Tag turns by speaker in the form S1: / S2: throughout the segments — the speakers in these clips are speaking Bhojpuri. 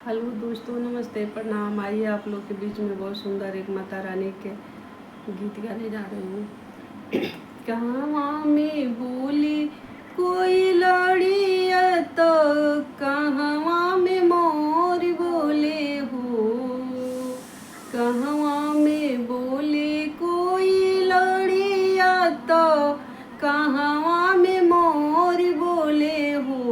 S1: हेलो दोस्तों, नमस्ते, प्रणाम। आइए आप लोग के बीच में बहुत सुंदर एक माता रानी के गीत गाने जा रही हूँ। कहवा में बोली कोई लड़िया तो कहवा में मोर बोले हो। कहवा में बोले कोई लड़िया तो कहवा में मोर बोले हो।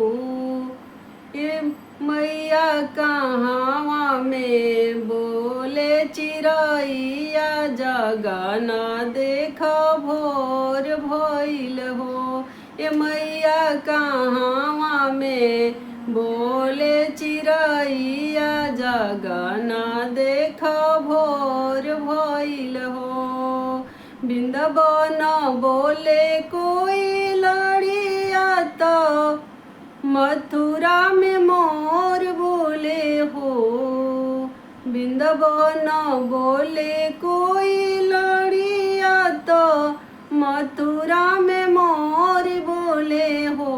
S1: ए मैया कहवा में बोले चिड़ैया जगना देख भोर भइल हो। ए मैया कहवा में बोले चिड़ैया जगना देख भोर भइल हो। बिंदबन बोले कोई लड़िया तो मथुरा में मोर बोले हो। बिंदबन बोले कोई लड़िया तो मथुरा में मोर बोले हो।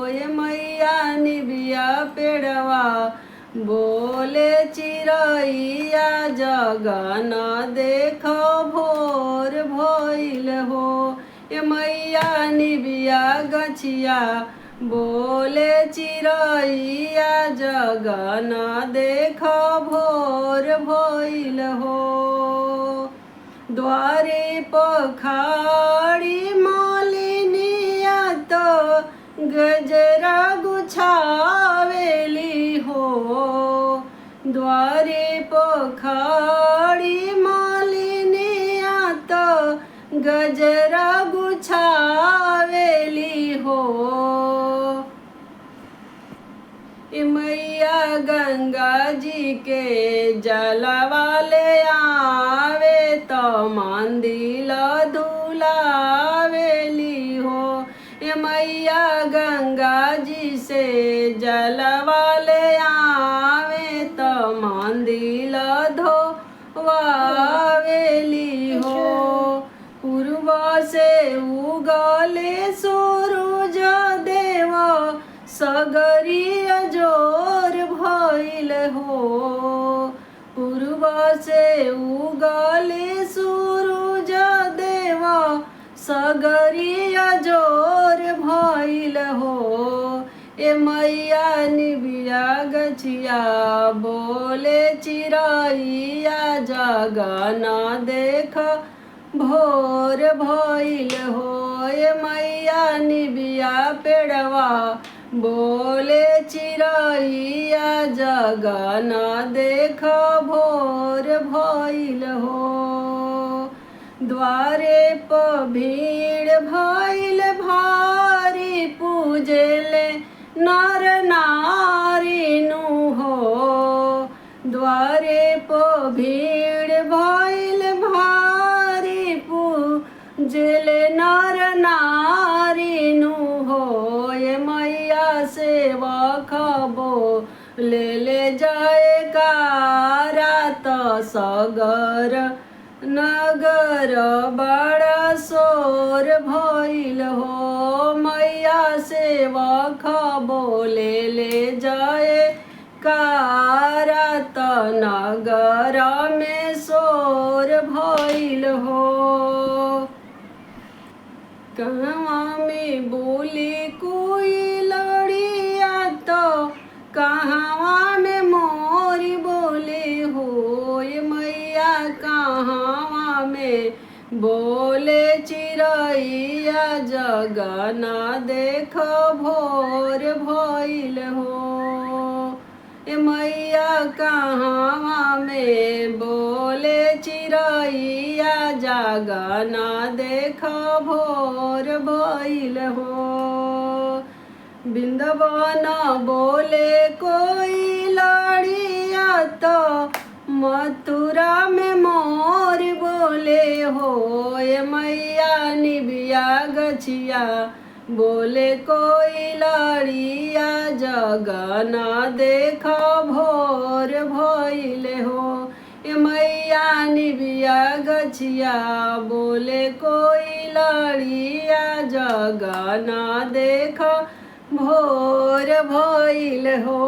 S1: ये मैया निबिया पेड़वा बोले चिड़ैया जगना देख भोर भइल हो। ये मैया निबिया गछिया बोले चिड़ैया जगना देख भोर भइल हो। द्वारे पखाड़ी मालिनिया तो गजरा गुछावेली हो। द्वारे पखाड़ी मालिनिया तो गजरा गुछावेली हो। ए मैया गंगा जी के जलवा ले आवे तो मंदिर धुलावेली हो। ए मैया गंगा जी से जलवा ले आवे तो मंदिर धोवावेली हो। पूर्व से उगले सूरज देव सगरिया जोर भइल हो। पूर्व से उगले सूरज देव सगरिया जोर भइल हो। ए मैया निबिया गछिया बोले चिड़ैया जगना देख भोर भइल हो। ए मैया निबिया पेड़वा बोले चिड़ैया जगना देख भोर भइल हो। द्वारे प भीड़ भइल भारी पूजले नर नारी नु हो। द्वारे प भीड़ भइल भारी पूजले नर नारी नु हो। ये मैया सेवा खबो ले ले जाए कारा तो सगर नगर बड़ा शोर भइल हो। मैया सेवा खबो ले ले जाए कारा त नगर में शोर भइल हो। कहवा में बोले कोई लड़िया तो कहवा में मोर बोले हो। ये मैया कहवा में बोले चिड़ैया जगना देख भोर भइल हो। ए मैया कहवा में बोले चिड़ैया जगना देख भोर भइल हो। बिंदबन बोले कोई लड़िया तो मथुरा में मोर बोले हो। ए मैया निबिया गछिया बोले कोई लड़िया जगना देख भोर भइल हो। ए मैया निबिया गछिया बोले कोई लड़िया जगना देख भोर भइल हो।